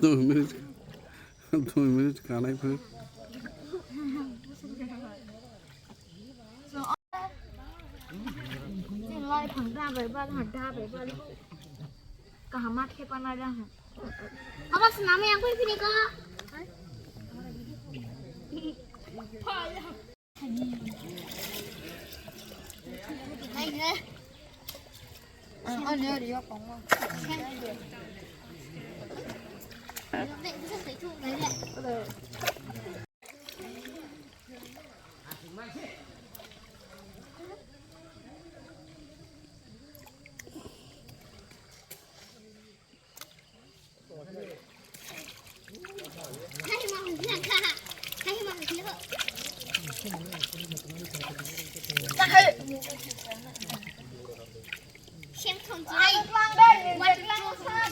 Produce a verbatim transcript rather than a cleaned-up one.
Dui minute, dui minute kanai phai. Lai phang da bai ba, ha da bai ba. Kaham ma khe pa na da ha. Aba snam yang koi phini ko. Sem thong jirai. Wan thong san.